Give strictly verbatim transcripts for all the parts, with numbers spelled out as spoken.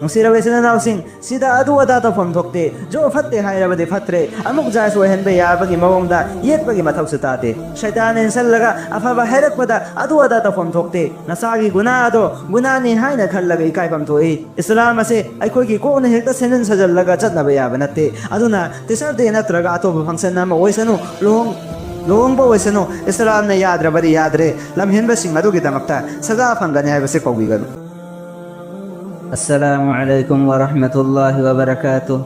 ꯅꯨꯡꯁꯤꯔꯕ ꯏꯆꯤꯟ ꯏꯅꯥꯎꯁꯤꯡ, ꯁꯤꯗ ꯑꯗꯨ ꯑꯗꯥ ꯇꯧꯐꯝ ꯊꯣꯛꯇꯦ꯫ ꯖꯣ ꯐꯠꯇꯦ ꯍꯥꯏꯔꯕꯗꯤ ꯐꯠꯇ꯭ꯔꯦ, ꯑꯃꯨꯛ ꯖꯥꯏꯖ ꯑꯣꯏꯍꯟꯕ ꯌꯥꯕꯒꯤ ꯃꯑꯣꯡꯗ ꯌꯦꯠꯄꯒꯤ ꯃꯊꯧꯁꯨ ꯇꯥꯗꯦ꯫ ꯁꯩꯇꯥꯟꯅ ꯏꯟꯁꯜꯂꯒ ꯑꯐꯕ ꯍꯥꯏꯔꯛꯄꯗ ꯑꯗꯨ ꯑꯗꯥ ꯇꯧꯐꯝ ꯊꯣꯛꯇꯦ꯫ ꯅꯁꯥꯒꯤ ꯒꯨꯅꯥ ꯑꯗꯣ ꯒꯨꯅꯥꯅꯤ ꯍꯥꯏꯅ ꯈꯜꯂꯒ ꯏꯀꯥꯏꯐꯝ ꯊꯣꯛꯏ꯫ ꯏꯁꯂꯥꯝ ꯑꯁꯦ ꯑꯩꯈꯣꯏꯒꯤ ꯀꯣꯛꯅ ꯍꯦꯛꯇ ꯁꯦꯝꯖꯤꯟ ꯁꯥꯖꯤꯜꯂꯒ ꯆꯠꯅꯕ ꯌꯥꯕ ꯅꯠꯇꯦ꯫ ꯑꯗꯨꯅ ꯇꯤꯆꯔ ꯗꯦ ꯅꯠꯇ꯭ꯔꯒ ꯑꯇꯣꯞꯄ ꯐꯪꯁꯟ ꯑꯃ ꯑꯣꯏꯁꯅꯨ, ꯂꯨꯍꯣꯡ ꯂꯨꯍꯣꯡꯕ ꯑꯣꯏꯁꯅꯨ, ꯏꯁꯂꯥꯝꯅ ꯌꯥꯗ꯭ꯔꯕꯗꯤ ꯌꯥꯗ꯭ꯔꯦ, ꯂꯝꯍꯦꯟꯕꯁꯤꯡ ꯑꯗꯨꯒꯤꯗꯃꯛꯇ ꯁꯖꯥ ꯐꯪꯒꯅꯤ ꯍꯥꯏꯕꯁꯤ ꯀꯧꯕꯤꯒꯅꯨ꯫ ꯑꯁꯂꯥꯃꯨ ꯑꯂꯥꯏꯀꯨꯝ ꯋꯔꯍꯃꯇꯨꯜꯂꯥꯍꯤ ꯋꯕꯔꯀꯥꯇꯨ꯫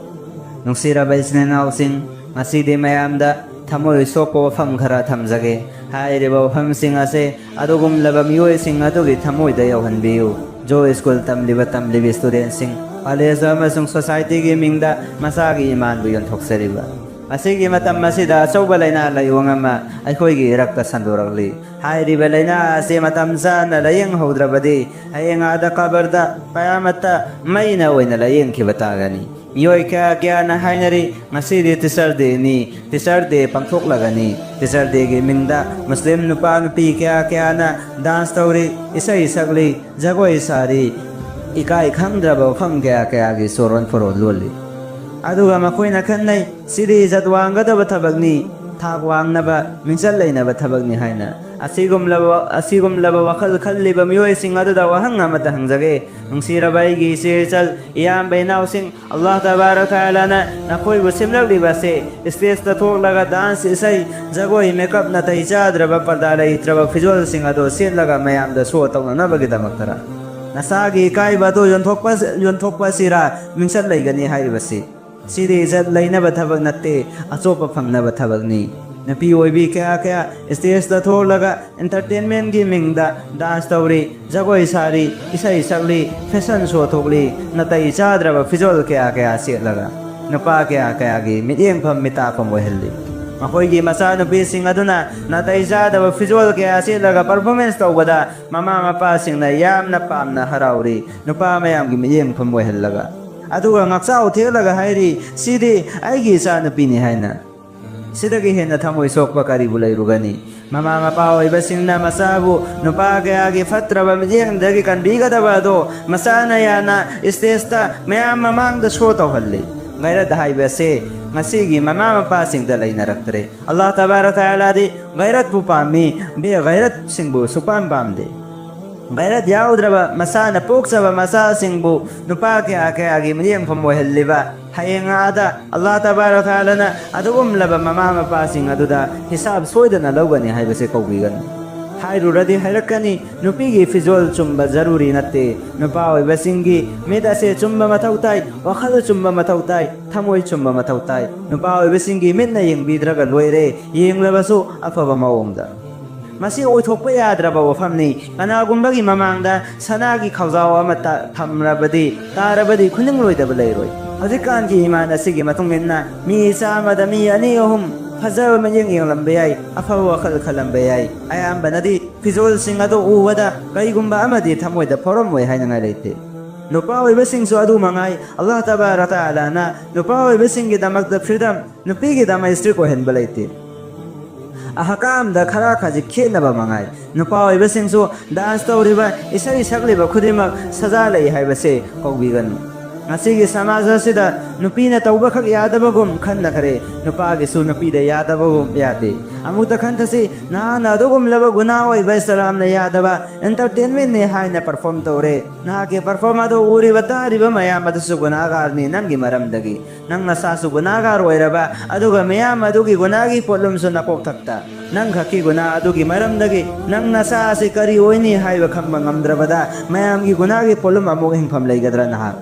ꯅꯨꯡꯁꯤꯔꯕ ꯏꯆꯤꯟ ꯏꯅꯥꯎꯁꯤꯡ, ꯉꯁꯤꯗꯤ ꯃꯌꯥꯝꯗ ꯊꯃꯣꯏ ꯁꯣꯛꯄ ꯋꯥꯐꯝ ꯈꯔ ꯊꯝꯖꯒꯦ꯫ ꯍꯥꯏꯔꯤꯕ ꯋꯥꯐꯝꯁꯤꯡ ꯑꯁꯤ ꯑꯗꯨꯒꯨꯝꯂꯕ ꯃꯤꯑꯣꯏꯁꯤꯡ ꯑꯗꯨꯒꯤ ꯊꯃꯣꯏꯗ ꯌꯧꯍꯟꯕꯤꯌꯨ꯫ ꯖꯣ ꯁ꯭ꯀꯨꯜ ꯇꯝꯂꯤꯕ ꯇꯝꯂꯤꯕꯤ ꯁ꯭ꯇꯨꯗꯦꯟꯠꯁꯤꯡ, ꯀꯣꯂꯦꯖ ꯑꯃꯁꯨꯡ ꯁꯣꯁꯥꯏꯇꯤꯒꯤ ꯃꯤꯡꯗ ꯃꯁꯥꯒꯤ ꯏꯃꯥꯟꯕꯨ ꯌꯣꯟꯊꯣꯛꯆꯔꯤꯕ꯫ ꯑꯁꯤꯒꯤ ꯃꯇꯝ ꯑꯁꯤꯗ ꯑꯆꯧꯕ ꯂꯥꯏꯅꯥ ꯂꯥꯏꯑꯣꯡ ꯑꯃ ꯑꯩꯈꯣꯏꯒꯤ ꯏꯔꯛꯇ ꯁꯟꯗꯣꯔꯛꯂꯤ꯫ ꯍꯥꯏꯔꯤꯕ ꯂꯥꯏꯅꯥ ꯑꯁꯤ ꯃꯇꯝ ꯆꯥꯅ ꯂꯥꯏꯌꯦꯡꯍꯧꯗ꯭ꯔꯕꯗꯤ ꯍꯌꯦꯡ ꯑꯥꯗ ꯀꯕꯔꯗ ꯀꯌꯥꯃꯠꯇ ꯃꯩꯅ ꯑꯣꯏꯅ ꯂꯥꯏꯌꯦꯡꯈꯤꯕ ꯇꯥꯒꯅꯤ꯫ ꯃꯤꯑꯣꯏ ꯀꯌꯥ ꯀꯌꯥꯅ ꯍꯥꯏꯅꯔꯤ, ꯉꯁꯤꯗꯤ ꯇꯤꯆꯔ ꯗꯦꯅꯤ, ꯇꯤꯆꯔ ꯗꯦ ꯄꯥꯡꯊꯣꯛꯂꯒꯅꯤ꯫ ꯇꯤꯆꯔ ꯗꯦꯒꯤ ꯃꯤꯡꯗ ꯃꯨꯁꯂꯤꯝ ꯅꯨꯄꯥ ꯅꯨꯄꯤ ꯀꯌꯥ ꯀꯌꯥꯅ ꯗꯥꯟꯁ ꯇꯧꯔꯤ, ꯏꯁꯩ ꯁꯛꯂꯤ, ꯖꯒꯣꯏ ꯁꯥꯔꯤ, ꯏꯀꯥꯏ ꯈꯪꯗ꯭ꯔꯕ ꯋꯥꯐꯝ ꯀꯌꯥ ꯀꯌꯥꯒꯤ ꯆꯣꯔꯣꯟ ꯐꯣꯔꯣꯟ ꯂꯣꯜꯂꯤ꯫ ꯑꯗꯨꯒ ꯃꯈꯣꯏꯅ ꯈꯟꯅꯩ, ꯁꯤꯗꯤ ꯏꯖꯠ ꯋꯥꯡꯒꯗꯕ ꯊꯕꯛꯅꯤ, ꯊꯥꯛ ꯋꯥꯡꯅꯕ, ꯃꯤꯡꯆꯠ ꯂꯩꯅꯕ ꯊꯕꯛꯅꯤ ꯍꯥꯏꯅ꯫ ꯑꯁꯤꯒꯨꯝꯂꯕ, ꯑꯁꯤꯒꯨꯝꯂꯕ ꯋꯥꯈꯜ ꯈꯜꯂꯤꯕ ꯃꯤꯑꯣꯏꯁꯤꯡ ꯑꯗꯨꯗ ꯋꯥꯍꯪ ꯑꯃꯇ ꯍꯪꯖꯒꯦ꯫ ꯅꯨꯡꯁꯤꯔꯕ ꯑꯩꯒꯤ ꯏꯆꯦ ꯏꯆꯜ, ꯏꯌꯥꯝꯕ ꯏꯅꯥꯎꯁꯤꯡ, ꯑꯜꯂꯥꯍ ꯇꯕꯥꯔꯛ ꯇꯥꯂꯥꯅ ꯅꯈꯣꯏꯕꯨ ꯁꯦꯝꯂꯛꯂꯤꯕ ꯑꯁꯤ ꯁ꯭ꯇꯦꯖꯇ ꯊꯣꯛꯂꯒ ꯗꯥꯟꯁ, ꯏꯁꯩ, ꯖꯒꯣꯏ, ꯃꯦꯀꯞ, ꯅꯥꯇꯩ ꯆꯥꯗ꯭ꯔꯕ, ꯄꯔꯗꯥ ꯂꯩꯇ꯭ꯔꯕ ꯐꯤꯖꯣꯜꯁꯤꯡ ꯑꯗꯨ ꯁꯦꯠꯂꯒ ꯃꯌꯥꯝꯗ ꯁꯣ ꯇꯧꯅꯅꯕꯒꯤꯗꯃꯛꯇꯔ? ꯅꯁꯥꯒꯤ ꯏꯀꯥꯏꯕ ꯑꯗꯨ ꯌꯣꯟꯊꯣꯛꯄ, ꯌꯣꯟꯊꯣꯛꯄ ꯑꯁꯤꯔ ꯃꯤꯡꯆꯠ ꯂꯩꯒꯅꯤ ꯍꯥꯏꯔꯤꯕꯁꯤ? ꯁꯤꯗꯤ ꯏꯖꯠ ꯂꯩꯅꯕ ꯊꯕꯛ ꯅꯠꯇꯦ, ꯑꯆꯣꯞꯄ ꯐꯪꯅꯕ ꯊꯕꯛꯅꯤ꯫ ꯅꯨꯄꯤ ꯑꯣꯏꯕꯤ ꯀꯌꯥ ꯀꯌꯥ ꯁ꯭ꯇꯦꯖꯇ ꯊꯣꯛꯂꯒ ꯑꯦꯟꯇꯔꯇꯦꯟꯃꯦꯟꯒꯤ ꯃꯤꯡꯗ ꯗꯥꯟꯁ ꯇꯧꯔꯤ, ꯖꯒꯣꯏ ꯁꯥꯔꯤ, ꯏꯁꯩ ꯁꯛꯂꯤ, ꯐꯦꯁꯟ ꯁꯣ ꯊꯣꯛꯂꯤ, ꯅꯥꯇꯩ ꯆꯥꯗ꯭ꯔꯕ ꯐꯤꯖꯣꯜ ꯀꯌꯥ ꯀꯌꯥ ꯁꯦꯠꯂꯒ ꯅꯨꯄꯥ ꯀꯌꯥ ꯀꯌꯥꯒꯤ ꯃꯤꯠꯌꯦꯡꯐꯝ ꯃꯤꯇꯥꯐꯝ ꯑꯣꯏꯍꯜꯂꯤ꯫ ꯃꯈꯣꯏꯒꯤ ꯃꯆꯥꯅꯨꯄꯤꯁꯤꯡ ꯑꯗꯨꯅ ꯅꯥꯇꯩ ꯆꯥꯗꯕ ꯐꯤꯖꯣꯜ ꯀꯌꯥ ꯁꯦꯠꯂꯒ ꯄꯔꯐꯣꯔꯃꯦꯟꯁ ꯇꯧꯕꯗ ꯃꯃꯥ ꯃꯄꯥꯁꯤꯡꯅ ꯌꯥꯝꯅ ꯄꯥꯝꯅ ꯍꯔꯥꯎꯔꯤ, ꯅꯨꯄꯥ ꯃꯌꯥꯝꯒꯤ ꯃꯤꯠꯌꯦꯡꯐꯝ ꯑꯣꯏꯍꯜꯂꯒ꯫ ꯑꯗꯨꯒ ꯉꯥꯛꯆꯥꯎ ꯊꯦꯛꯂꯒ ꯍꯥꯏꯔꯤ, "ꯁꯤꯗꯤ ꯑꯩꯒꯤ ꯏꯆꯥꯅꯨꯄꯤꯅꯤ" ꯍꯥꯏꯅ꯫ ꯁꯤꯗꯒꯤ ꯍꯦꯟꯅ ꯊꯃꯣꯏ ꯁꯣꯛꯄ ꯀꯔꯤꯕꯨ ꯂꯩꯔꯨꯒꯅꯤ? ꯃꯃꯥ ꯃꯄꯥ ꯑꯣꯏꯕꯁꯤꯡꯅ ꯃꯆꯥꯕꯨ ꯅꯨꯄꯥ ꯀꯌꯥꯒꯤ ꯐꯠꯇ꯭ꯔꯕ ꯃꯤꯠꯌꯦꯡꯗꯒꯤ ꯀꯟꯕꯤꯒꯗꯕ ꯑꯗꯣ ꯃꯆꯥꯅ ꯌꯥꯅ ꯁ꯭ꯇꯦꯖꯇ ꯃꯌꯥꯝ ꯃꯃꯥꯡꯗ ꯁꯣ ꯇꯧꯍꯜꯂꯤ꯫ ꯒꯩꯔꯠ ꯍꯥꯏꯕꯁꯦ ꯉꯁꯤꯒꯤ ꯃꯃꯥ ꯃꯄꯥꯁꯤꯡꯗ ꯂꯩꯅꯔꯛꯇ꯭ꯔꯦ꯫ ꯑꯜꯂꯥꯍ ꯇꯕꯥꯔꯛ ꯇꯥꯂꯥꯗꯤ ꯒꯩꯔꯠꯄꯨ ꯄꯥꯝꯃꯤ, ꯕꯦꯒꯩꯔꯠꯁꯤꯡꯕꯨ ꯁꯨꯄꯥꯝ ꯄꯥꯝꯗꯦ꯫ ꯒꯩꯔꯠ ꯌꯥꯎꯗ꯭ꯔꯕ ꯃꯆꯥꯅ ꯄꯣꯛꯆꯕ ꯃꯆꯥꯁꯤꯡꯕꯨ ꯅꯨꯄꯥ ꯀꯌꯥ ꯀꯌꯥꯒꯤ ꯃꯤꯠꯌꯦꯡꯐꯝ ꯑꯣꯏꯍꯜꯂꯤꯕ, ꯍꯌꯦꯡ ꯑꯥꯗ ꯑꯜꯂꯥꯍ ꯇꯕꯥꯔꯛ ꯇꯥꯂꯥꯅ ꯑꯗꯨꯒꯨꯝꯂꯕ ꯃꯃꯥ ꯃꯄꯥꯁꯤꯡ ꯑꯗꯨꯗ ꯍꯤꯁꯥꯕ ꯁꯣꯏꯗꯅ ꯂꯧꯒꯅꯤ ꯍꯥꯏꯕꯁꯦ ꯀꯧꯕꯤꯒꯅꯨ꯫ ꯍꯥꯏꯔꯨꯔꯗꯤ ꯍꯥꯏꯔꯛꯀꯅꯤ, ꯅꯨꯄꯤꯒꯤ ꯐꯤꯖꯣꯜ ꯆꯨꯝꯕ ꯖꯔꯨꯔꯤ ꯅꯠꯇꯦ꯫ ꯅꯨꯄꯥ ꯑꯣꯏꯕꯁꯤꯡꯒꯤ ꯃꯤꯠ ꯑꯁꯦ ꯆꯨꯝꯕ ꯃꯊꯧ ꯇꯥꯏ, ꯋꯥꯈꯜ ꯆꯨꯝꯕ ꯃꯊꯧ ꯇꯥꯏ, ꯊꯃꯣꯏ ꯆꯨꯝꯕ ꯃꯊꯧ ꯇꯥꯏ꯫ ꯅꯨꯄꯥ ꯑꯣꯏꯕꯁꯤꯡꯒꯤ ꯃꯤꯠꯅ ꯌꯦꯡꯕꯤꯗ꯭ꯔꯒ ꯂꯣꯏꯔꯦ, ꯌꯦꯡꯂꯕꯁꯨ ꯑꯐꯕ ꯃꯑꯣꯡꯗ꯫ ꯃꯁꯤ ꯑꯣꯏꯊꯣꯛꯄ ꯌꯥꯗ꯭ꯔꯕ ꯋꯥꯐꯝꯅꯤ꯫ ꯀꯅꯥꯒꯨꯝꯕꯒꯤ ꯃꯃꯥꯡꯗ ꯁꯅꯥꯒꯤ ꯈꯧꯖꯥꯎ ꯑꯃ ꯊꯝꯂꯕꯗꯤ, ꯇꯥꯔꯕꯗꯤ ꯈꯨꯅꯤꯡꯂꯣꯏꯗꯕ ꯂꯩꯔꯣꯏ꯫ ꯍꯧꯖꯤꯛꯀꯥꯟꯒꯤ ꯏꯃꯥꯟ ꯑꯁꯤꯒꯤ ꯃꯇꯨꯡ ꯏꯟꯅ ꯃꯤ ꯆꯥꯝꯃꯗ ꯃꯤ ꯑꯅꯤ ꯑꯍꯨꯝ ꯐꯖꯕ ꯃꯤꯠꯌꯦꯡ ꯌꯦꯡꯂꯝꯕ ꯌꯥꯏ, ꯑꯐꯕ ꯋꯥꯈꯜ ꯈꯜꯂꯝꯕ ꯌꯥꯏ꯫ ꯑꯌꯥꯝꯕꯅꯗꯤ ꯐꯤꯖꯣꯜꯁꯤꯡ ꯑꯗꯨ ꯎꯕꯗ ꯀꯩꯒꯨꯝꯕ ꯑꯃꯗꯤ ꯊꯃꯣꯏꯗ ꯐꯥꯎꯔꯝꯃꯣꯏ ꯍꯥꯏꯅꯉꯥꯏ ꯂꯩꯇꯦ꯫ ꯅꯨꯄꯥ ꯑꯣꯏꯕꯁꯤꯡꯁꯨ ꯑꯗꯨ ꯃꯉꯥꯏ꯫ ꯑꯜꯂꯥꯍ ꯇꯕꯥꯔꯛ ꯇꯥꯂꯥꯅ ꯅꯨꯄꯥ ꯑꯣꯏꯕꯁꯤꯡꯒꯤꯗꯃꯛꯇ ꯐ꯭ꯔꯤꯗꯝ, ꯅꯨꯄꯤꯒꯤꯗꯃꯛ ꯏꯁꯇ꯭ꯔꯤꯛ ꯑꯣꯏꯍꯟꯕ ꯂꯩꯇꯦ꯫ ꯑꯍꯀꯥꯝꯗ ꯈꯔ ꯈꯖꯤꯛ ꯈꯦꯠꯅꯕ ꯃꯉꯥꯏ꯫ ꯅꯨꯄꯥ ꯑꯣꯏꯕꯁꯤꯡꯁꯨ ꯗꯥꯟꯁ ꯇꯧꯔꯤꯕ, ꯏꯁꯩ ꯁꯛꯂꯤꯕ ꯈꯨꯗꯤꯡꯃꯛ ꯁꯖꯥ ꯂꯩ ꯍꯥꯏꯕꯁꯦ ꯀꯧꯕꯤꯒꯅꯨ꯫ ꯉꯁꯤꯒꯤ ꯁꯃꯥꯖ ꯑꯁꯤꯗ ꯅꯨꯄꯤꯅ ꯇꯧꯕꯈꯛ ꯌꯥꯗꯕꯒꯨꯝ ꯈꯟꯅꯈ꯭ꯔꯦ, ꯅꯨꯄꯥꯒꯤꯁꯨ ꯅꯨꯄꯤꯗ ꯌꯥꯗꯕꯒꯨꯝ ꯌꯥꯗꯦ꯫ ꯑꯃꯨꯛꯇ ꯈꯟꯊꯁꯤ, ꯅꯍꯥꯛꯅ ꯑꯗꯨꯒꯨꯝꯂꯕ ꯒꯨꯅꯥ ꯑꯣꯏꯕ ꯏꯁꯂꯥꯝꯅ ꯌꯥꯗꯕ ꯑꯦꯟꯇꯔꯇꯦꯟꯃꯦꯟꯅꯤ ꯍꯥꯏꯅ ꯄꯔꯐꯣꯔꯝ ꯇꯧꯔꯦ꯫ ꯅꯍꯥꯛꯀꯤ ꯄꯔꯐꯣꯔꯝ ꯑꯗꯨ ꯎꯔꯤꯕ ꯇꯥꯔꯤꯕ ꯃꯌꯥꯝ ꯑꯗꯨꯁꯨ ꯒꯨꯅꯥꯒꯥꯔꯅꯤ ꯅꯪꯒꯤ ꯃꯔꯝꯗꯒꯤ꯫ ꯅꯪ ꯅꯁꯥꯁꯨ ꯒꯨꯅꯥꯒꯥꯔ ꯑꯣꯏꯔꯕ, ꯑꯗꯨꯒ ꯃꯤꯌꯥꯝ ꯑꯗꯨꯒꯤ ꯒꯨꯅꯥꯒꯤ ꯄꯣꯠꯂꯨꯝꯁꯨ ꯅꯀꯣꯛꯊꯛꯇ꯫ ꯅꯪ ꯈꯛꯀꯤ ꯒꯨꯅꯥ ꯑꯗꯨꯒꯤ ꯃꯔꯝꯗꯒꯤ ꯅꯪ ꯅꯁꯥ ꯑꯁꯤ ꯀꯔꯤ ꯑꯣꯏꯅꯤ ꯍꯥꯏꯕ ꯈꯪꯕ ꯉꯝꯗ꯭ꯔꯕꯗ, ꯃꯌꯥꯝꯒꯤ ꯒꯨꯅꯥꯒꯤ ꯄꯣꯠꯂꯨꯝ ꯑꯃꯨꯛ ꯍꯤꯡꯐꯝ ꯂꯩꯒꯗ꯭ꯔꯥ ꯅꯍꯥꯛ?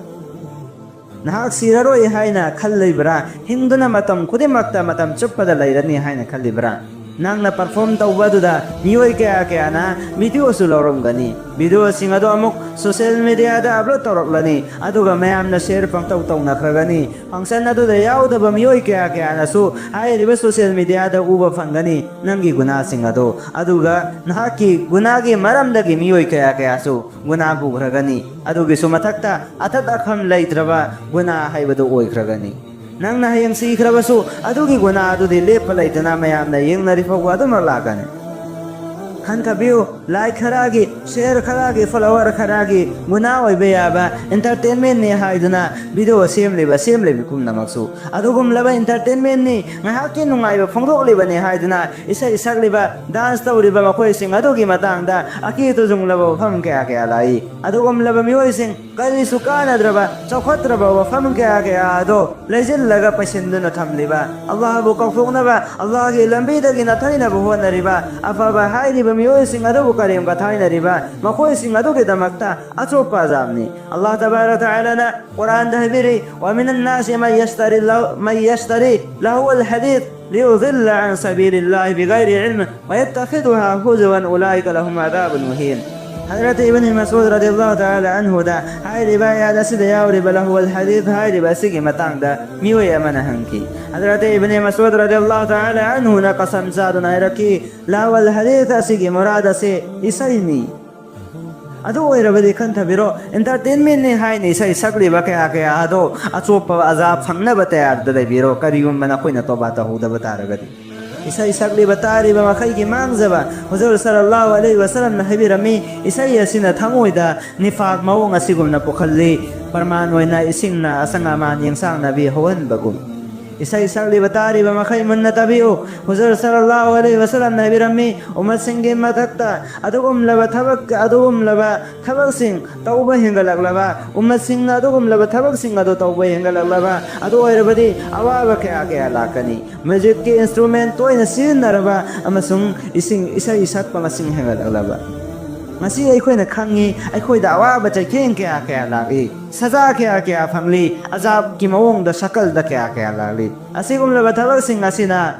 ꯅꯍꯥꯛ ꯁꯤꯔꯔꯣꯏ ꯍꯥꯏꯅ ꯈꯜꯂꯤꯕ꯭ꯔꯥ? ꯍꯤꯡꯗꯨꯅ ꯃꯇꯝ ꯈꯨꯗꯤꯡꯃꯛꯇ ꯃꯇꯝ ꯆꯨꯞꯄꯗ ꯂꯩꯔꯅꯤ ꯍꯥꯏꯅ ꯈꯜꯂꯤꯕ꯭ꯔꯥ? ꯅꯪꯅ ꯄꯔꯐꯣꯔꯝ ꯇꯧꯕ ꯑꯗꯨꯗ ꯃꯤꯑꯣꯏ ꯀꯌꯥ ꯀꯌꯥꯅ ꯚꯤꯗꯤꯑꯣꯁꯨ ꯂꯧꯔꯝꯒꯅꯤ꯫ ꯚꯤꯗꯤꯑꯣꯁꯤꯡ ꯑꯗꯨ ꯑꯃꯨꯛ ꯁꯣꯁꯤꯌꯦꯜ ꯃꯤꯗꯤꯌꯥꯗ ꯑꯞꯂꯣꯗ ꯇꯧꯔꯛꯂꯅꯤ, ꯑꯗꯨꯒ ꯃꯌꯥꯝꯅ ꯁꯦꯌꯔ ꯄꯪꯇꯧ ꯇꯧꯅꯈ꯭ꯔꯒꯅꯤ꯫ ꯐꯪꯁꯟ ꯑꯗꯨꯗ ꯌꯥꯎꯗꯕ ꯃꯤꯑꯣꯏ ꯀꯌꯥ ꯀꯌꯥꯅꯁꯨ ꯍꯥꯏꯔꯤꯕ ꯁꯣꯁꯤꯌꯦꯜ ꯃꯤꯗꯤꯌꯥꯗ ꯎꯕ ꯐꯪꯒꯅꯤ ꯅꯪꯒꯤ ꯒꯨꯅꯥꯁꯤꯡ ꯑꯗꯨ꯫ ꯑꯗꯨꯒ ꯅꯍꯥꯛꯀꯤ ꯒꯨꯅꯥꯒꯤ ꯃꯔꯝꯗꯒꯤ ꯃꯤꯑꯣꯏ ꯀꯌꯥ ꯀꯌꯥꯁꯨ ꯒꯨꯅꯥ ꯄꯨꯈ꯭ꯔꯒꯅꯤ꯫ ꯑꯗꯨꯒꯤꯁꯨ ꯃꯊꯛꯇ ꯑꯊꯠ ꯑꯈꯝ ꯂꯩꯇ꯭ꯔꯕ ꯒꯨꯅꯥ ꯍꯥꯏꯕꯗꯨ ꯑꯣꯏꯈ꯭ꯔꯒꯅꯤ꯫ ꯅꯪꯅ ꯍꯌꯦꯡ ꯁꯤꯈ꯭ꯔꯕꯁꯨ ꯑꯗꯨꯒꯤ ꯒꯨꯅꯥ ꯑꯗꯨꯗꯤ ꯂꯦꯞꯄ ꯂꯩꯇꯅ ꯃꯌꯥꯝꯅ ꯌꯦꯡꯅꯔꯤ ꯐꯥꯎꯕ ꯑꯗꯨꯃꯛ ꯂꯥꯛꯀꯅꯤ꯫ ꯈꯟꯊꯕꯤꯌꯨ, like ꯈꯔꯒꯤ, share ꯈꯔꯒꯤ, follower ꯈꯔꯒꯤ ꯒꯨꯅꯥ ꯑꯣꯏꯕ ꯌꯥꯕ entertainmentꯅꯤ ꯍꯥꯏꯗꯨꯅ video ꯁꯦꯝꯂꯤꯕ, ꯁꯦꯝꯂꯤꯕ ꯄꯨꯝꯅꯃꯛꯁꯨ꯫ ꯑꯗꯨꯒꯨꯝꯂꯕ entertainmentꯅꯤ, ꯉꯥꯏꯍꯥꯛꯀꯤ ꯅꯨꯡꯉꯥꯏꯕ ꯐꯣꯡꯗꯣꯛꯂꯤꯕꯅꯤ ꯍꯥꯏꯗꯨꯅ ꯏꯁꯩ ꯁꯛꯂꯤꯕ, dance ꯇꯧꯔꯤꯕ ꯃꯈꯣꯏꯁꯤꯡ ꯑꯗꯨꯒꯤ ꯃꯇꯥꯡꯗ ꯑꯀꯤ ꯇꯨꯖꯨꯡꯂꯕ ꯋꯥꯐꯝ ꯀꯌꯥ ꯀꯌꯥ ꯂꯥꯛꯏ꯫ ꯑꯗꯨꯒꯨꯝꯂꯕ ꯃꯤꯑꯣꯏꯁꯤꯡ ꯀꯔꯤꯁꯨ ꯀꯥꯟꯅꯗ꯭ꯔꯕ, ꯆꯥꯎꯈꯠꯇ꯭ꯔꯕ ꯋꯥꯐꯝ ꯀꯌꯥ ꯀꯌꯥ ꯑꯗꯣ ꯂꯩꯖꯤꯜꯂꯒ ꯄꯩꯁꯤꯟꯗꯨꯅ ꯊꯝꯂꯤꯕ, ꯑꯜꯂꯥꯍꯕꯨ ꯀꯥꯎꯊꯣꯛꯅꯕ, ꯑꯜꯂꯥꯍꯒꯤ ꯂꯝꯕꯤꯗꯒꯤ ꯅꯥꯊꯩꯅꯕ ꯍꯣꯠꯅꯔꯤꯕ, ꯑꯐꯕ ꯍꯥꯏꯔꯤꯕ ꯃꯤꯑꯣꯏꯁꯤꯡ ꯑꯗꯨꯕꯨ ꯀꯔꯦꯝ ꯀꯊꯥꯏꯅꯔꯤꯕ, ꯃꯈꯣꯏꯁꯤꯡ ꯑꯗꯨꯒꯤꯗꯃꯛꯇ ꯑꯆꯣꯞꯄ ꯑꯖꯥꯕꯅꯤ꯫ ꯑꯜꯂꯥꯍ ꯇꯕꯥꯔꯛ ꯇꯥꯂꯥꯅ ꯀꯨꯔꯥꯟꯗ ꯍꯥꯏꯕꯤꯔꯤ, "ومن الناس من يشتري اللهو، من يشتري لهو الحديث ليضل عن سبيل الله بغير علم ويتخذها هزوا أولئك لهم عذاب مهين." ꯍꯖꯔꯠ ꯏꯕꯅꯤ ꯃꯁꯎꯗ ꯔꯗꯤꯌꯜꯂꯥꯍꯨ ꯇꯥꯂꯥ ꯑꯟꯍꯨꯗ ꯍꯥꯏꯔꯤꯕ ꯑꯥꯌꯥꯠ ꯑꯁꯤꯗ ꯌꯥꯎꯔꯤꯕ ꯂꯍꯋꯜ ꯍꯗꯤꯁ ꯍꯥꯏꯔꯤꯕ ꯑꯁꯤꯒꯤ ꯃꯇꯥꯡꯗ ꯃꯤꯑꯣꯏ ꯑꯃꯅ ꯍꯪꯈꯤ꯫ ꯍꯖꯔꯠ ꯏꯕꯅꯤ ꯃꯁꯎꯗ ꯔꯗꯤꯌꯜꯂꯥꯍꯨ ꯇꯥꯂꯥ ꯑꯟꯍꯨꯅ ꯀꯁꯝ ꯆꯥꯗꯨꯅ ꯍꯥꯏꯔꯛꯈꯤ, ꯂꯍꯋꯜ ꯍꯗꯤꯁ ꯑꯁꯤꯒꯤ ꯃꯨꯔꯥꯗ ꯑꯁꯤ ꯏꯁꯩꯅꯤ꯫ ꯑꯗꯨ ꯑꯣꯏꯔꯕꯗꯤ ꯈꯟꯊꯕꯤꯔꯣ, entertainmentꯅꯤ ꯍꯥꯏꯅ ꯏꯁꯩ ꯁꯛꯂꯤꯕ ꯀꯌꯥ ꯀꯌꯥ ꯑꯗꯣ ꯑꯆꯣꯞꯄ ꯑꯖꯥꯕ ꯐꯪꯅꯕ ꯇꯌꯥꯔꯗ ꯂꯩꯕꯤꯔꯣ, ꯀꯔꯤꯒꯨꯝꯕ ꯅꯈꯣꯏꯅ ꯇꯣꯕꯥ ꯇꯧꯍꯧꯗꯕ ꯇꯥꯔꯒꯗꯤ꯫ ꯏꯁꯩ ꯁꯛꯂꯤꯕ ꯇꯥꯔꯤꯕ ꯃꯈꯩꯒꯤ ꯃꯥꯡꯖꯕ꯫ ꯍꯨꯖꯨꯔ ꯁꯜꯂꯜꯂꯥꯍꯨ ꯑꯂꯩꯍꯤ ꯋꯁꯜꯂꯝꯅ ꯍꯥꯏꯕꯤꯔꯝꯃꯤ, ꯏꯁꯩ ꯑꯁꯤꯅ ꯊꯃꯣꯏꯗ ꯅꯤꯐꯥꯛ ꯃꯑꯣꯡ ꯑꯁꯤꯒꯨꯝꯅ ꯄꯣꯛꯍꯜꯂꯤ, ꯄ꯭ꯔꯃꯥꯟ ꯑꯣꯏꯅ ꯏꯁꯤꯡꯅ ꯑꯁꯪ ꯑꯃꯥꯟ ꯌꯦꯡꯁꯥꯡꯅꯕꯤ ꯍꯧꯍꯟꯕꯒꯨꯝ꯫ ꯏꯁꯩ ꯁꯛꯂꯤꯕ ꯇꯥꯔꯤꯕ ꯃꯈꯩ ꯃꯨꯟꯅ ꯇꯥꯕꯤꯌꯨ꯫ ꯍꯨꯖꯨꯔ ꯁꯜꯂꯜꯂꯥꯍꯨ ꯑꯂꯩꯍꯤ ꯋꯁꯜꯂꯝꯅ ꯍꯥꯏꯕꯤꯔꯝꯃꯤ, ꯎꯝꯃꯠꯁꯤꯡꯒꯤ ꯃꯊꯛꯇ ꯑꯗꯨꯒꯨꯝꯂꯕ ꯊꯕꯛ, ꯑꯗꯨꯒꯨꯝꯂꯕ ꯊꯕꯛꯁꯤꯡ ꯇꯧꯕ ꯍꯦꯟꯒꯠꯂꯛꯂꯕ, ꯎꯝꯃꯠꯁꯤꯡꯅ ꯑꯗꯨꯒꯨꯝꯂꯕ ꯊꯕꯛꯁꯤꯡ ꯑꯗꯨ ꯇꯧꯕ ꯍꯦꯟꯒꯠꯂꯛꯂꯕ, ꯑꯗꯨ ꯑꯣꯏꯔꯕꯗꯤ ꯑꯋꯥꯕ ꯀꯌꯥ ꯀꯌꯥ ꯂꯥꯛꯀꯅꯤ꯫ Musicꯀꯤ instrument ꯇꯣꯏꯅ ꯁꯤꯖꯤꯟꯅꯔꯕ ꯑꯃꯁꯨꯡ ꯏꯁꯤꯡ, ꯏꯁꯩ ꯁꯛꯄ ꯃꯁꯤꯡ ꯍꯦꯟꯒꯠꯂꯛꯂꯕ꯫ ꯉꯁꯤ ꯑꯩꯈꯣꯏꯅ ꯈꯪꯉꯤ, ꯑꯩꯈꯣꯏꯗ ꯑꯋꯥꯕ ꯆꯩꯊꯦꯡ ꯀꯌꯥ ꯀꯌꯥ ꯂꯥꯛꯂꯤ, ꯁꯖꯥ ꯀꯌꯥ ꯀꯌꯥ ꯐꯪꯂꯤ, ꯑꯖꯥꯕꯀꯤ ꯃꯑꯣꯡꯗ ꯁꯀꯜꯗ ꯀꯌꯥ ꯀꯌꯥ ꯂꯥꯛꯂꯤ꯫ ꯑꯁꯤꯒꯨꯝꯂꯕ ꯊꯕꯛꯁꯤꯡ ꯑꯁꯤꯅ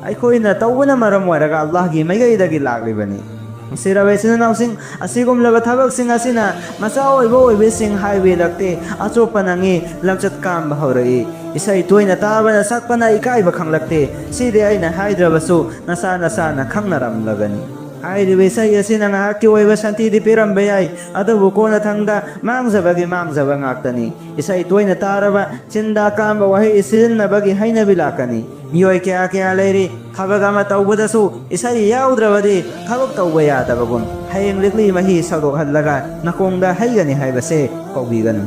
ꯑꯩꯈꯣꯏꯅ ꯇꯧꯕꯅ ꯃꯔꯝ ꯑꯣꯏꯔꯒ ꯑꯜꯂꯥꯍꯒꯤ ꯃꯥꯏꯀꯩꯗꯒꯤ ꯂꯥꯛꯂꯤꯕꯅꯤ꯫ ꯅꯨꯡꯁꯤꯔꯕ ꯏꯆꯤꯟ ꯏꯅꯥꯎꯁꯤꯡ, ꯑꯁꯤꯒꯨꯝꯂꯕ ꯊꯕꯛꯁꯤꯡ ꯑꯁꯤꯅ ꯃꯆꯥ ꯑꯣꯏꯕ ꯑꯣꯏꯕꯤꯁꯤꯡ ꯍꯥꯏꯕꯤꯔꯛꯇꯦ, ꯑꯆꯣꯞꯄ ꯅꯪꯉꯤ, ꯂꯝꯆꯠ ꯀꯥꯝꯕ ꯍꯧꯔꯛꯏ꯫ ꯏꯁꯩ ꯇꯣꯏꯅ ꯇꯥꯕꯅ ꯁꯛꯄꯅ ꯏꯀꯥꯏꯕ ꯈꯪꯂꯛꯇꯦ꯫ ꯁꯤꯗꯤ ꯑꯩꯅ ꯍꯥꯏꯗ꯭ꯔꯕꯁꯨ ꯅꯁꯥ ꯅꯁꯥꯅ ꯈꯪꯅꯔꯝꯂꯒꯅꯤ꯫ ꯍꯥꯏꯔꯤꯕ ꯏꯁꯩ ꯑꯁꯤꯅ ꯉꯥꯏꯍꯥꯛꯀꯤ ꯑꯣꯏꯕ ꯁꯥꯟꯇꯤꯗꯤ ꯄꯤꯔꯝꯕ ꯌꯥꯏ, ꯑꯗꯨꯕꯨ ꯀꯣꯟꯅꯊꯪꯗ ꯃꯥꯡꯖꯕꯒꯤ ꯃꯥꯡꯖꯕ ꯉꯥꯛꯇꯅꯤ꯫ ꯏꯁꯩ ꯇꯣꯏꯅ ꯇꯥꯔꯕ, ꯆꯤꯟꯗ ꯑꯀꯥꯝꯕ ꯋꯥꯍꯩ ꯁꯤꯖꯤꯟꯅꯕꯒꯤ ꯍꯩꯅꯕꯤ ꯂꯥꯛꯀꯅꯤ꯫ ꯃꯤꯑꯣꯏ ꯀꯌꯥ ꯀꯌꯥ ꯂꯩꯔꯤ, ꯊꯕꯛ ꯑꯃ ꯇꯧꯕꯗꯁꯨ ꯏꯁꯩ ꯌꯥꯎꯗ꯭ꯔꯕꯗꯤ ꯊꯕꯛ ꯇꯧꯕ ꯌꯥꯗꯕꯒꯨꯝ꯫ ꯍꯌꯦꯡ ꯂꯤꯛꯂꯤ ꯃꯍꯤ ꯁꯧꯗꯣꯛꯍꯜꯂꯒ ꯅꯥꯀꯣꯡꯗ ꯍꯩꯒꯅꯤ ꯍꯥꯏꯕꯁꯦ ꯀꯧꯕꯤꯒꯅꯨ꯫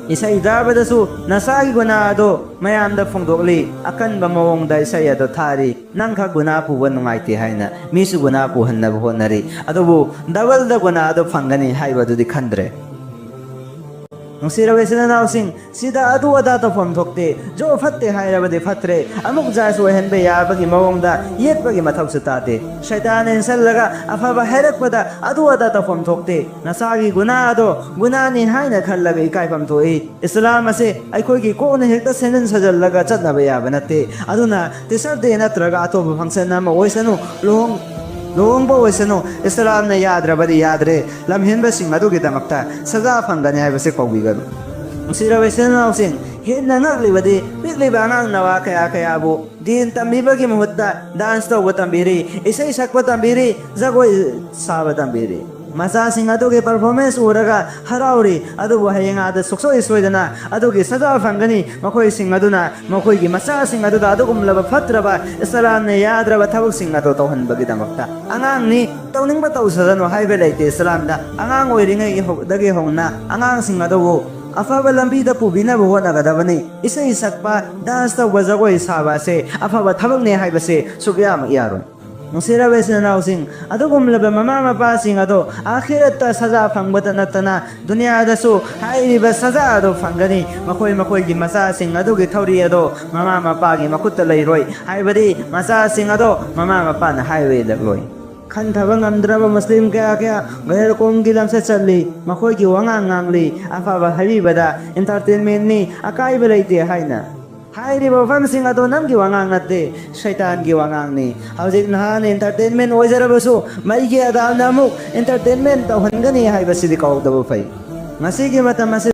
ꯏꯁꯩ ꯇꯥꯕꯗꯁꯨ ꯅꯁꯥꯒꯤ ꯒꯨꯅꯥ ꯑꯗꯣ ꯃꯌꯥꯝꯗ ꯐꯣꯡꯗꯣꯛꯂꯤ, ꯑꯀꯟꯕ ꯃꯑꯣꯡꯗ ꯏꯁꯩ ꯑꯗꯣ ꯊꯥꯔꯤ꯫ ꯅꯪꯈꯛ ꯒꯨꯅꯥ ꯄꯨꯕ ꯅꯨꯡꯉꯥꯏꯇꯦ ꯍꯥꯏꯅ ꯃꯤꯁꯨ ꯒꯨꯅꯥ ꯄꯨꯍꯟꯅꯕ ꯍꯣꯠꯅꯔꯤ, ꯑꯗꯨꯕꯨ ꯗꯕꯜꯗ ꯒꯨꯅꯥ ꯑꯗꯣ ꯐꯪꯒꯅꯤ ꯍꯥꯏꯕꯗꯨꯗꯤ ꯈꯟꯗ꯭ꯔꯦ꯫ ꯅꯨꯡꯁꯤꯔꯕ ꯏꯆꯤꯟ ꯏꯅꯥꯎꯁꯤꯡ, ꯁꯤꯗ ꯑꯗꯨ ꯑꯗꯥ ꯇꯧꯐꯝ ꯊꯣꯛꯇꯦ, ꯖꯣ ꯐꯠꯇꯦ ꯍꯥꯏꯔꯕꯗꯤ ꯐꯠꯇ꯭ꯔꯦ, ꯑꯃꯨꯛ ꯖꯥꯏꯁ ꯑꯣꯏꯍꯟꯕ ꯌꯥꯕꯒꯤ ꯃꯑꯣꯡꯗ ꯌꯦꯠꯄꯒꯤ ꯃꯊꯧꯁꯨ ꯇꯥꯗꯦ꯫ ꯁꯩꯇꯥꯟꯅ ꯏꯟꯁꯜꯂꯒ ꯑꯐꯕ ꯍꯥꯏꯔꯛꯄꯗ ꯑꯗꯨ ꯑꯗꯥ ꯇꯧꯐꯝ ꯊꯣꯛꯇꯦ꯫ ꯅꯁꯥꯒꯤ ꯒꯨꯅꯥ ꯑꯗꯣ ꯒꯨꯅꯥꯅꯤ ꯍꯥꯏꯅ ꯈꯜꯂꯒ ꯏꯀꯥꯏꯐꯝ ꯊꯣꯛꯏ꯫ ꯏꯁꯂꯥꯝ ꯑꯁꯦ ꯑꯩꯈꯣꯏꯒꯤ ꯀꯣꯛꯅ ꯍꯦꯛꯇ ꯁꯦꯝꯖꯤꯟ ꯁꯥꯖꯤꯜꯂꯒ ꯆꯠꯅꯕ ꯌꯥꯕ ꯅꯠꯇꯦ꯫ ꯑꯗꯨꯅ ꯇꯤꯆꯔꯁ ꯗꯦ ꯅꯠꯇ꯭ꯔꯒ ꯑꯇꯣꯞꯄ ꯐꯪꯁꯟ ꯑꯃ ꯑꯣꯏꯁꯅꯨ, ꯂꯨꯍꯣꯡ-, ꯂꯨꯍꯣꯡꯕ ꯑꯣꯏꯁꯅꯨ, ꯏꯁꯂꯥꯝꯅ ꯌꯥꯗ꯭ꯔꯕꯗꯤ ꯌꯥꯗ꯭ꯔꯦ꯫ ꯂꯝꯍꯦꯟꯕꯁꯤꯡ ꯑꯗꯨꯒꯤꯗꯃꯛꯇ ꯁꯖꯥ ꯐꯪꯒꯅꯤ ꯍꯥꯏꯕꯁꯤ ꯀꯧꯕꯤꯒꯅꯨ꯫ ꯅꯨꯡꯁꯤꯔꯕ ꯏꯆꯤꯟ ꯏꯅꯥꯎꯁꯤꯡ, ꯍꯦꯟꯅ ꯉꯛꯂꯤꯕꯗꯤ ꯄꯤꯛꯂꯤꯕ ꯑꯉꯥꯡ ꯅꯋꯥ ꯀꯌꯥ ꯀꯌꯥꯕꯨ ꯗꯤꯟ ꯇꯝꯕꯤꯕꯒꯤ ꯃꯍꯨꯠꯇ ꯗꯥꯟꯁ ꯇꯧꯕ ꯇꯝꯕꯤꯔꯤ, ꯏꯁꯩ ꯁꯛꯄ ꯇꯝꯕꯤꯔꯤ, ꯖꯒꯣꯏ ꯁꯥꯕ ꯇꯝꯕꯤꯔꯤ꯫ ꯃꯆꯥꯁꯤꯡ ꯑꯗꯨꯒꯤ ꯄꯔꯐꯣꯔꯃꯦꯟꯁ ꯎꯔꯒ ꯍꯔꯥꯎꯔꯤ, ꯑꯗꯨꯕꯨ ꯍꯌꯦꯡ ꯑꯥꯗ ꯁꯨꯡꯁꯣꯏ ꯁꯣꯏꯗꯅ ꯑꯗꯨꯒꯤ ꯁꯖꯥ ꯐꯪꯒꯅꯤ꯫ ꯃꯈꯣꯏꯁꯤꯡ ꯑꯗꯨꯅ ꯃꯈꯣꯏꯒꯤ ꯃꯆꯥꯁꯤꯡ ꯑꯗꯨꯗ ꯑꯗꯨꯒꯨꯝꯂꯕ ꯐꯠꯇ꯭ꯔꯕ ꯏꯁꯂꯥꯝꯅ ꯌꯥꯗ꯭ꯔꯕ ꯊꯕꯛꯁꯤꯡ ꯑꯗꯨ ꯇꯧꯍꯟꯕꯒꯤꯗꯃꯛꯇ꯫ ꯑꯉꯥꯡꯅꯤ, ꯇꯧꯅꯤꯡꯕ ꯇꯧꯁꯗꯅꯨ ꯍꯥꯏꯕ ꯂꯩꯇꯦ ꯏꯁꯂꯥꯝꯗ꯫ ꯑꯉꯥꯡ ꯑꯣꯏꯔꯤꯉꯩꯗꯒꯤ ꯍꯧꯅ ꯑꯉꯥꯡꯁꯤꯡ ꯑꯗꯨꯕꯨ ꯑꯐꯕ ꯂꯝꯕꯤꯗ ꯄꯨꯕꯤꯅꯕ ꯍꯣꯠꯅꯒꯗꯕꯅꯤ꯫ ꯏꯁꯩ ꯁꯛꯄ, ꯗꯥꯟꯁ ꯇꯧꯕ, ꯖꯒꯣꯏ ꯁꯥꯕ ꯑꯁꯦ ꯑꯐꯕ ꯊꯕꯛꯅꯦ ꯍꯥꯏꯕꯁꯦ ꯁꯨꯛꯌꯥꯃꯛ ꯌꯥꯔꯣꯏ꯫ ꯅꯨꯡꯁꯤꯔꯕ ꯏꯆꯤꯟ ꯏꯅꯥꯎꯁꯤꯡ, ꯑꯗꯨꯒꯨꯝꯂꯕ ꯃꯃꯥ ꯃꯄꯥꯁꯤꯡ ꯑꯗꯣ ꯑꯥꯈꯤꯔꯠꯇ ꯁꯖꯥ ꯐꯪꯕꯇ ꯅꯠꯇꯅ ꯗꯨꯅꯤꯌꯥꯗꯁꯨ ꯍꯥꯏꯔꯤꯕ ꯁꯖꯥ ꯑꯗꯣ ꯐꯪꯒꯅꯤ꯫ ꯃꯈꯣꯏ ꯃꯈꯣꯏꯒꯤ ꯃꯆꯥꯁꯤꯡ ꯑꯗꯨꯒꯤ ꯊꯧꯔꯤ ꯑꯗꯣ ꯃꯃꯥ ꯃꯄꯥꯒꯤ ꯃꯈꯨꯠꯇ ꯂꯩꯔꯣꯏ, ꯍꯥꯏꯕꯗꯤ ꯃꯆꯥꯁꯤꯡ ꯑꯗꯣ ꯃꯃꯥ ꯃꯄꯥꯅ ꯍꯥꯏꯕ ꯏꯜꯂꯛꯂꯣꯏ꯫ ꯈꯟꯊꯕ ꯉꯝꯗ꯭ꯔꯕ ꯃꯨꯁꯂꯤꯝ ꯀꯌꯥ ꯀꯌꯥ ꯒꯩꯔ ꯀꯣꯝꯒꯤ ꯂꯝꯆꯠ ꯆꯠꯂꯤ꯫ ꯃꯈꯣꯏꯒꯤ ꯋꯥꯉꯥꯡ ꯉꯥꯡꯂꯤ, ꯑꯐꯕ ꯍꯥꯏꯕꯤꯕꯗ ꯏꯟꯇꯔꯇꯦꯟꯃꯦꯟꯅꯤ, ꯑꯀꯥꯏꯕ ꯂꯩꯇꯦ ꯍꯥꯏꯅ꯫ ꯍꯥꯏꯔꯤꯕ ꯋꯥꯐꯝꯁꯤꯡ ꯑꯗꯣ ꯅꯪꯒꯤ ꯋꯥꯉꯥꯡ ꯅꯠꯇꯦ, ꯁꯩꯇꯥꯟꯒꯤ ꯋꯥꯉꯥꯡꯅꯤ꯫ ꯍꯧꯖꯤꯛ ꯅꯍꯥꯟ ꯏꯟꯇꯔꯇꯦꯟꯃꯦꯟ ꯑꯣꯏꯖꯔꯕꯁꯨ ꯃꯩꯒꯤ ꯑꯗꯥꯝꯅ ꯑꯃꯨꯛ ꯏꯟꯇꯔꯇꯦꯟꯃꯦꯟ ꯇꯧꯍꯟꯒꯅꯤ ꯍꯥꯏꯕꯁꯤꯗꯤ ꯀꯥꯎꯗꯕ ꯐꯩ꯫ ꯉꯁꯤꯒꯤ ꯃꯇꯝ ꯑꯁꯤ